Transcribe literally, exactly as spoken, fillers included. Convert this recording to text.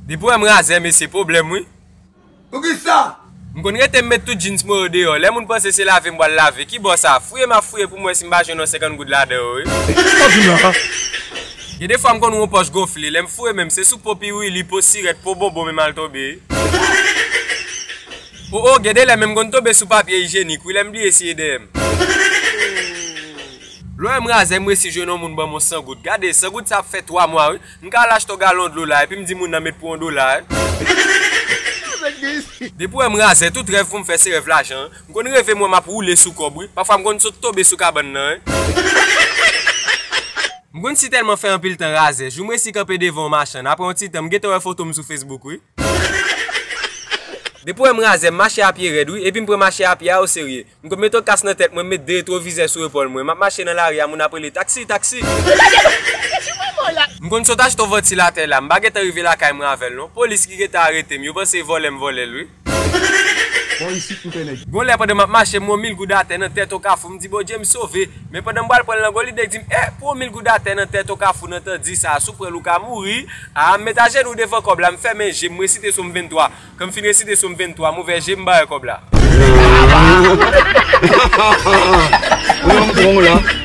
Depi w wè m razè, mesye, pwoblèm, wi. Poukisa? M konn rete m met tout jeans mwen yo deyò. Lè moun panse se lave m pral lave. Ki bò sa? Fouye m ap fouye pou m wè si m pa jwenn yon senkant goud ladan yo, wi. Sa w di m la? Gen de fwa m konn wè yon pòch gonfle. Lè m fouye men m, se sou po piwili, po sirèt, po bonbon men m al tonbe. O, o, gen de lè men m konn tonbe sou papye ijyenik, wi, lè m bliye siye dèyè m. Lè w wè m razè, m resi jwenn yon moun ban m yon san goud. Gade, san goud sa ap fè twa mwa, wi. M ka al achte yon galon dlo la, epi m di moun nan met pou yon dola, wi. Depi w wè m razè, tout rèv pou m fè se rèv lajan, wi. M konn reve m wè m ap woule sou kòb, wi. Pafwa m konn sot tonbe sou kabann nan, wi. M konn si tèlman fè anpil tan razè, jou m resi kanpe devan yon machann, apre yon ti tan, m gentan wè foto m sou Facebook, wi. Depi w wè m razè, m mache a pye rèd, wi, epi m pran mache a pye a oserye. M konn mete yon kas nan tèt mwen, m met de retwovizè sou epòl mwen. M ap mache nan lari a, moun ap rele, "Taksi, taksi!" M konn sot achte yon vantilatè la, m pa gentan rive lakay mwen avè l non. Polis ki gentan arete m, yo panse e vòlè m vòlè l, wi. Bon, isit m fè nèg. Gon lè pandan m ap mache, m wè yon mil goud atè nan tèt yon kafou, m di, "Bondye, m sove." Men pandan m pral pran l nan gon lide k di m, "Eh, pou yon mil goud atè nan tèt yon kafou nan tan di sa a, si w pran l ou ka mouri." A, m met ajenou devan kòb la, m fèmen je m, m resite Sòm venntwa. Kan m fin resite Sòm venntwa, m ouvè je m, m ba yo kòb la. Ou yon bon la.